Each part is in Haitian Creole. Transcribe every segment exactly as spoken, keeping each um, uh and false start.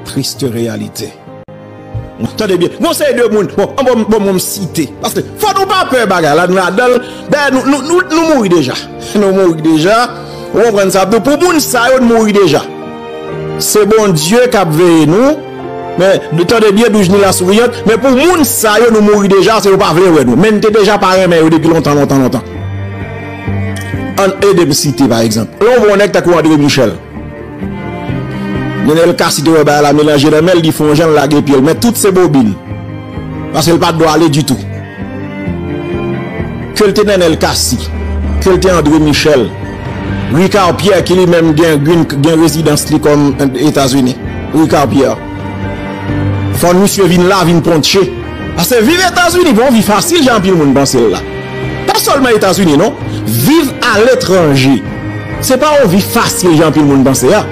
Triste réalité. Tande byen. Gon seri de moun. Bon, bon, bon, bon, m site. Paske fò nou pa pè bagay la, nou ladan l. Dayè, nou, nou, nou, nou mouri deja. Nou mouri deja. Ou konprann sa? Pou moun sa yo, nou mouri deja. Se Bondye k ap veye nou. Men, tande byen, Doujnila souriante. Men pou moun sa yo, nou mouri deja, se yo pa vle wè nou. Men n te deja pa renmen yo depi lontan, lontan, lontan. Ann ede m site, pa egzanp. Lè w wè yon nèg tankou André Michel. Nenel Cassy te wè bagay la melanje nan men l, li fè yon jan, l lage pye l. Men tout se bobin. Paske l pa t dwe ale ditou. Ke l te Nenel Cassy, ke l te André Michel, Ricard Pierre ki li menm gen green, gen rezidans li kòm Etazini. Ricard Pierre. Fò misye vin la, vin pontche. Paske viv Etazini pa yon vi fasil, jan anpil moun panse l la. Pa sèlman Etazini, non. Viv aletranje, se pa yon vi fasil, jan anpil moun panse a.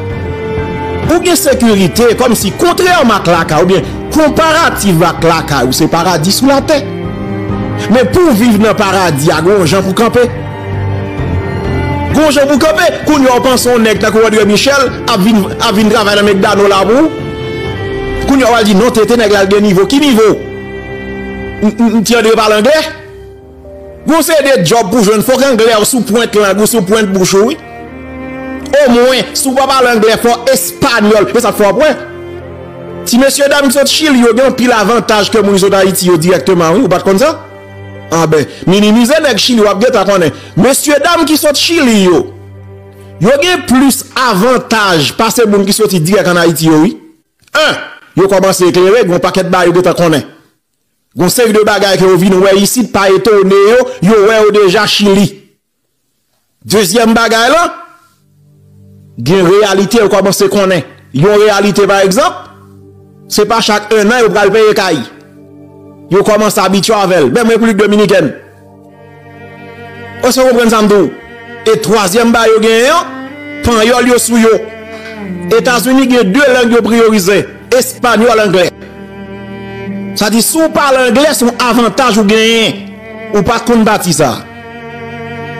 Ou gen sekirite, kòmsi kontrèman ak lakay, oubyen konparativ ak lakay ou, se paradi sou latè. Men pou w viv nan paradi a, gon jan pou kanpe. Gon jan pou kanpe. Kounye a w panse yon nèg tankou André Michel ap vin, ap vin travay nan McDonald la pou ou. Kounye a w al di, "Non, tete nèg la gen nivo." Ki nivo? M, m, m, Ti André pale anglè? Gon seri de djòb pou jwenn, fòk anglè w sou pwent lang ou, sou pwent bouch ou, wi. Omwen, si w pa pale anglè, fò espanyòl. E sa k fè w ap wè. Ti mesye dam ki sot Chili yo gen anpil avantaj ke moun ki sot Ayiti yo dirèkteman, wi. Ou pa t konn sa? Anben, minimize nèg Chili, w ap gentan konnen. Mesye dam ki sot Chili yo, yo gen plis avantaj pase moun ki soti dirèk ann Ayiti yo, wi. En, yo kòmanse eklere, gen yon pakèt bagay yo gentan konnen. Gon seri de bagay ke yo vin wè isit pa etone yo, yo wè yo deja Chili. Dezyèm bagay la, gen reyalite yo kòmanse konnen. Yon reyalite, pa egzanp, se pa chak en an yo pral peye kay. Yo kòmanse abitye avè l. Menm Repiblik Dominikèn. Èske w konprann sa m di w? E twazyèm bagay yo genyen an, panyòl yo sou yo. Etazini gen de lang yo priyorize, espanyòl, anglè. Sa di, si w pale anglè, se yon avantaj ou genyen. Ou pa t konn pati sa.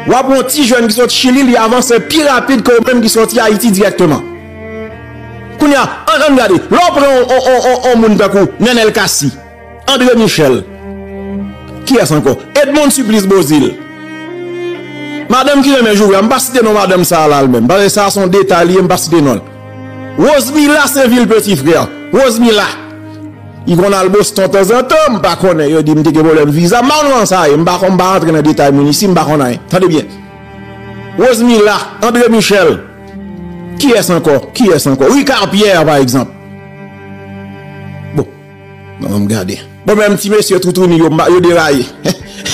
W ap wè yon ti jèn ki sot Chili, li avanse pi rapid ke w menm ki soti Ayiti dirèkteman. Kounye a, ann, ann gade, lè w pran yon, yon, yon, yon, yon moun tankou Nenel Cassy, André Michel. Kiyès ankò? Edmonde Supplice Beauzile. Madanm ki renmen joure a, m pa site non madanm sa a la l menm. Paske sa a se yon detay li ye, m pa site non l. Rosemila Saint-Vil, petit frère. Rosemila. Li konn al Boston tanzantan, m pa konnen. Yo di m te gen pwoblèm viza. M pa konn kòman sa ye. M pa konn, m pa rantre nan detay moun isi, m pa konn anyen. Tande byen. Rosemila, André Michel. Kiyès ankò? Kiyès ankò? Ricard Pierre, pa egzanp. Bon. Bon, ann gade. Bon, menm ti mesye toutouni yo, yo deraye.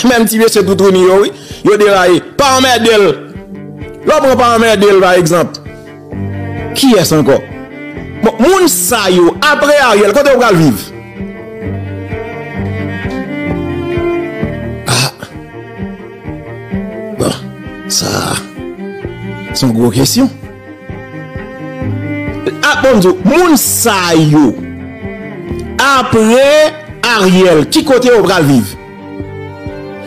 Menm ti mesye toutouni yo, wi. Yo deraye. Pa anmède l. Lè w pran pa anmède l, pa egzanp. Kiyès ankò? Bon, moun sa yo, apre Ariel, kote yo pral viv? Ah. Bon, sa, se yon gwo kesyon. Ah, bon, m di w, moun sa yo, apre Ariel, ki kote yo pral viv?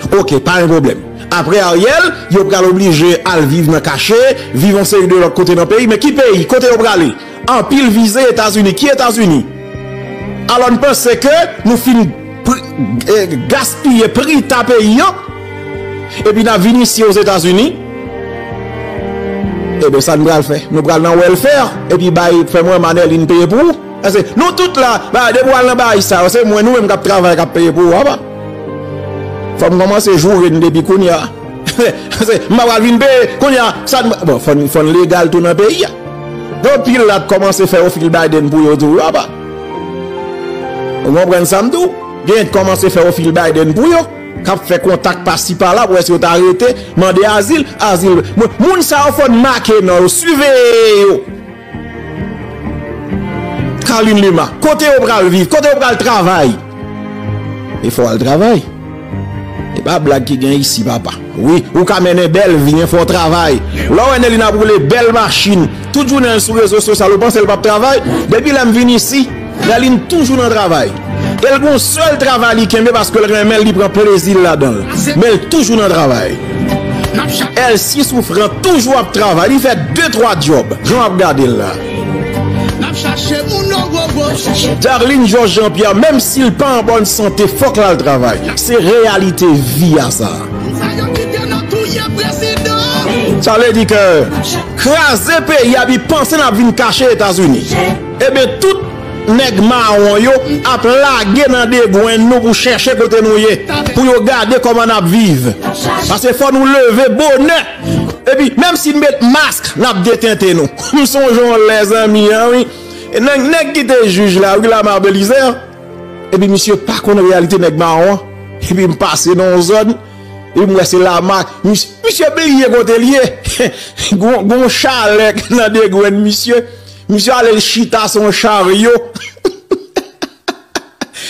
Ok, pa gen pwoblèm. Apre Ariel, yo pral oblije al viv nan kache, viv yon seri de lòt kote nan peyi. Men ki peyi? Kote yo prale? Anpil vize Etazini. Ki Etazini? Alò, n panse ke nou fin pri, eh, gaspiye pri ta peyi an, epi n ap vin isi Ozetazini. Ebyen, sa n pral fè? Nou pral nan welfare, epi bay, fè mwen Manèlin peye pou ou? Paske nou tout la, ba, depi w al nan bagay sa yo, se mwen, nou menm k ap travay, k ap peye pou ou, apa. Fò m kòmanse joure n depi kounye a. Se, m pa pral vin peye, kounye a, sa n, bon, fò n, fò n legal tou nan peyi a. Gen anpil la t kòmanse fè ofri Biden pou yo tou, apa. Ou konprann sa m di w? Gen t kòmanse fè ofri Biden pou yo, k ap fè kontak pasi pala pou wè si yo ta rete, mande azil, azil. Moun, moun sa yo fò n make non yo, siveye yo. Carline Lima, kote yo pral viv? Kote yo pral travay? E fò w al travay. E pa blag ki gen isi, papa. Wi, ou ka mennen bèl vi, men fò w travay. Lè w wè Nèlin ap woule bèl machin, tout jounen l sou rezo sosyal, ou panse l p ap travay? Depi lè m vin isi, Nèlin toujou nan travay. E l gon sèl travay li kenbe paske l renmen l, li pran plezi l ladan l. Men l toujou nan travay. Èl si Soufrant toujou ap travay, li fè de twa djòb. Jan w ap gade l la. N ap chache moun nan gwo Darline Georges Jean Pierre, menm si l pa an bòn sante, fòk l al travay. Se reyalite vi a sa. Sa vle di ke kraze peyi a, epi panse n ap vin kache Etazini. Ebyen, tout nèg mawon yo ap lage nan degwenn nou pou chèche kote nou ye, pou yo gade kòman n ap viv. Paske fò nou leve bonè. Epi, menm si n met mask, n ap detente nou. M sonje yon lè, zanmi an, wi. E nèg, nèg ki te jij la, wi, Lamar Belizaire. Epi misye pa konn reyalite nèg mawon an. Epi m pase nan yon zòn, epi m wè se Lamar. Mis-, misye bliye kote l ye. Gon, gon chalè nan degwenn misye. Misye ale l chita sou yon charyo.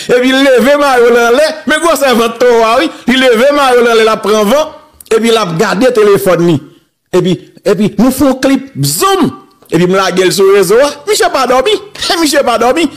Epi l leve mayo l anlè. Men gwosè vant towo a, wi. Li leve mayo l anlè, l ap pran van. Epi l ap gade telefòn li. Epi, epi nou fè yon klip, zoom. Epi m lage l sou rezo a. Misye pa dòmi. Misye pa dòmi.